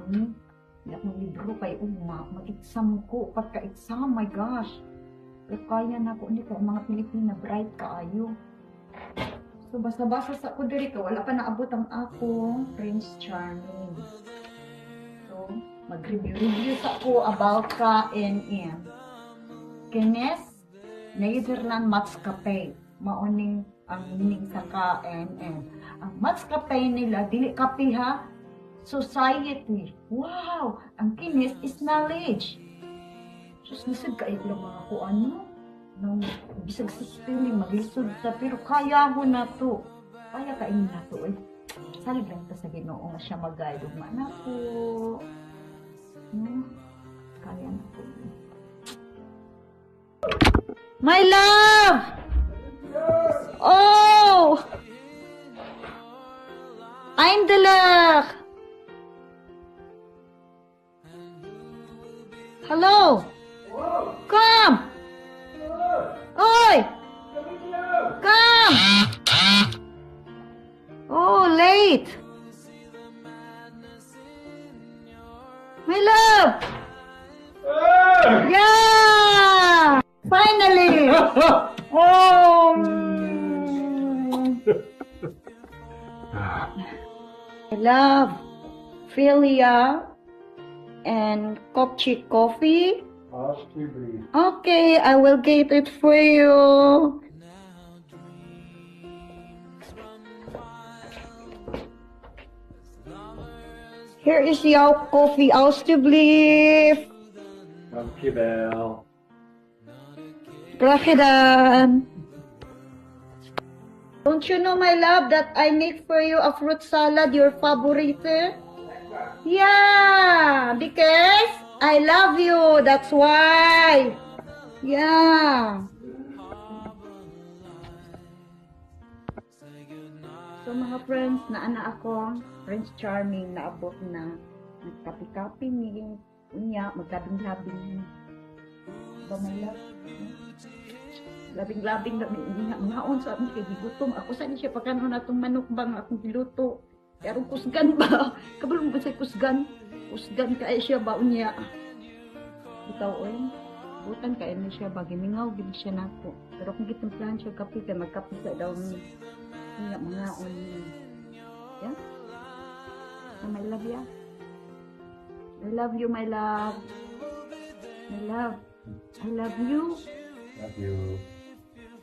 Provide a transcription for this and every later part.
ani. Hindi akong libro kay ugma, mag-exam ko. Pagka-exam, my gosh. Pero kaya na ko ni kay mga Pilipina bright kaayo. So basa-basa sa ko diri ka wala pa naabot ang akong Prince Charming. So mag-review-review sa ko about KNM. Kennis Nederland Maatschappij. Mao ning ang meaning sa KNM. Ang Maatschappij nila, dili kape ha, society. Wow! Ang kennis is knowledge. Sus, lisod kaayo lang mga kuan no? Nung bisag sa spelling, maglisod ta, pero kaya ko na to. Kaya kain na to eh. Salig lang ta sa Ginoo nga siya mag-guide. Ugma na po. No? Kaya na po. My love! Oh! Eindelijk! Hello! Come! Oi! Come! Oh, late! My love! Yeah! Finally! Oh! I love Philia and kopje coffee. Alsjeblieft. Okay, I will get it for you. Here is your coffee, alsjeblieft. Dankjewel. Graag gedaan. Don't you know, my love, that I make for you a fruit salad, your favorite? Yeah, because I love you. That's why. Yeah. So mga friends, naana ako, Prince Charming, naabot na. Nagkapi-kapi ni, unya, maglabing-labing. Ba, my love? Labing-labing na, ngaon sa amin kay gigutom. Ako sa ni siya pagkanon atong manok bang akong giluto. Pero kusgan ba? Kabalo mo ba sa kusgan? Kusgan kay siya ba unya? Ikaw oy. Butan kay ni siya ba gimingaw gid siya nako. Pero kung gitimplahan siya kape kay magkape sa daw ni. Unya mangaon ni. Yeah? So, my love ya. I love you, my love. My love. I love you. Love you.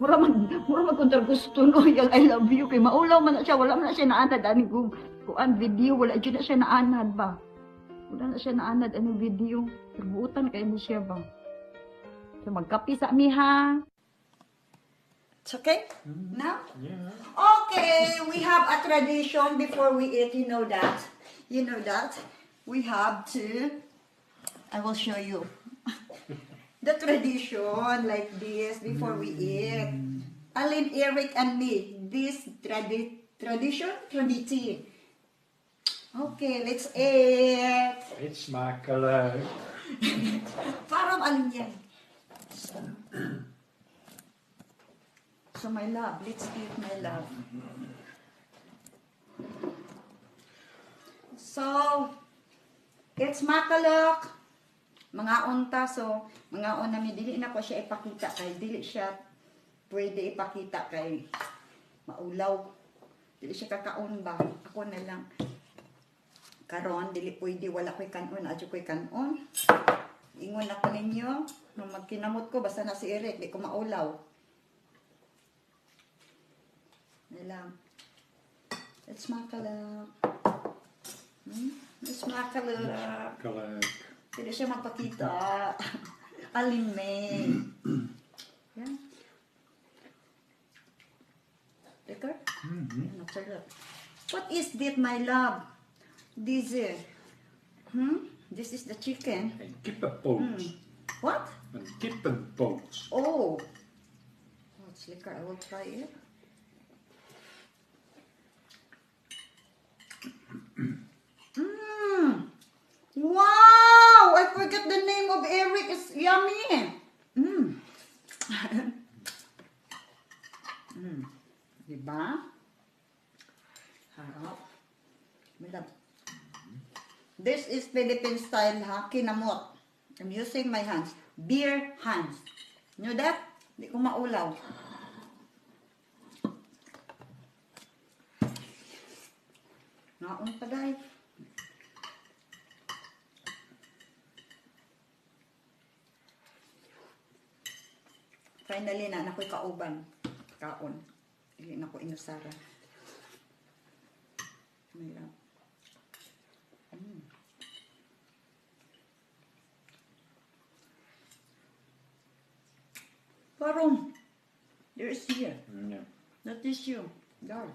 Mura man kontra gusto no yung I love you kay maulaw man na siya, wala man na siya naanad ani kung kuan video, wala jud na siya naanad ba. Wala na siya naanad ani video. Pero buutan kay ni siya ba. So magkape sa mi ha. It's okay? Now? Yeah. Okay, we have a tradition before we eat, you know that. You know that. We have to, I will show you. The tradition like this before we eat. Alin, Eric, and me, this tradition, tradition. Okay, let's eat. Eet smakelijk. Parang alin yan. So my love, let's eat, my love. So, it's makalok. Mga unta, so, mga una mi, dili na ko siya ipakita kay, dili siya pwede ipakita kay maulaw. Dili siya kakaon ba? Ako na lang. Karon, dili pwede, wala ko'y kanon, adyo ko'y kanon. Ingon ako ninyo, nung magkinamot ko, basta na si Eric, di ko maulaw. Na lang. Let's makalak. Let's makalak. Smakelijk. Hindi siya magpakita. Alin May. Yeah. Lekker? Mm-hmm. Natuurlijk. What is this, my love? This, This is the chicken. Een kippenpoot. What? Een kippenpoot. Oh. Oh, it's lekker. I will try it. Wow! I forgot the name of Eric. It's yummy. Diba? Harap. My love. This is Philippine style ha, kinamot. I'm using my hands. Beer hands. Know that? Di ko maulaw. Naon pa dahil. Finally na, nako'y kauban. Kaon. Dili na ko inusara. My love. Waarom? There is here. Yeah. That is you. Daar.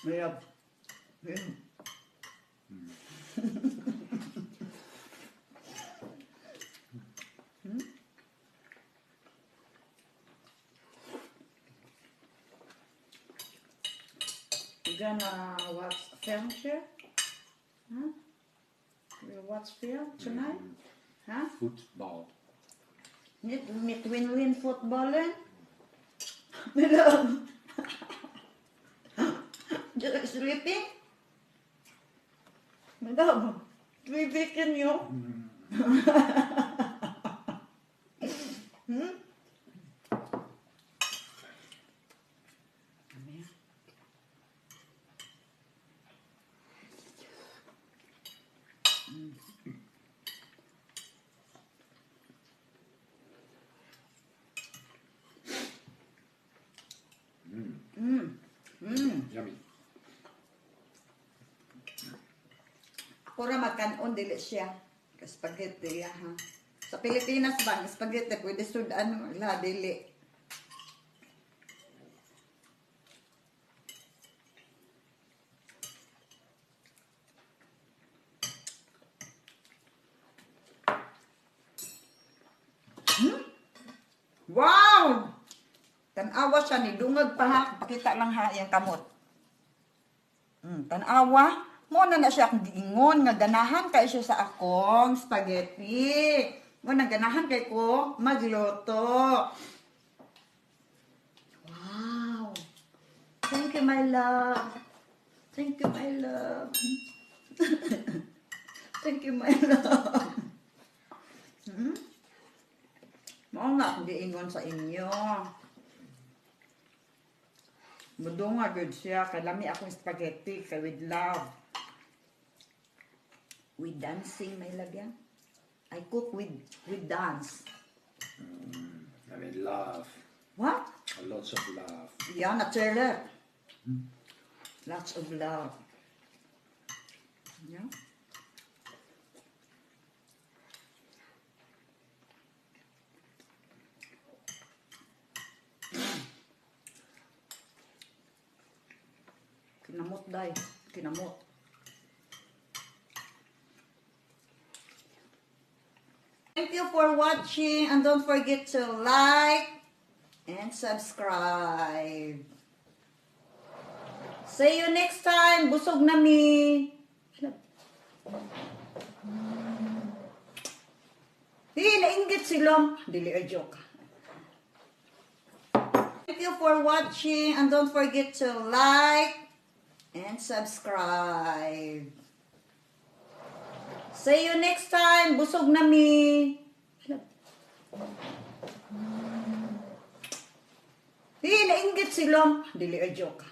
Yeah. Yeah. You gonna watch film here? Huh? You watch film tonight? Huh? Voetbal. Niet met win-win voetballen? Willem. Just sleeping? Madam, 2 weken joh. Ano yan? Yummy. Ako ra magkanon, dili siya. Spaghetti, ya, ha. Sa Pilipinas ba, ang spaghetti, pwede sudan, wala, dili. Wow! Tanawa siya ni dungag pa ha. Pakita lang ha iyang kamot. Tanawa. Mo na na siya akong giingon nga ganahan kay siya sa akong spaghetti. Mo na ganahan kay ko magluto. Wow. Thank you, my love. Thank you, my love. Thank you, my love. Mao na akong giingon sa inyo. Mudunga gud siya kay lami akong spaghetti kay with love. With dancing, my love, yeah? I cook with dance. I mean, love. What? Lots of love. Ja, natuurlijk. Lots of love. Ja. Kinamot day. Kinamot. Thank you for watching and don't forget to like and subscribe. See you next time. Busog na mi. Di, nainggit sila. Dili ay joke. Thank you for watching and don't forget to like and subscribe. See you next time. Busog na mi. Di, nainggit sila. Dili ay joke.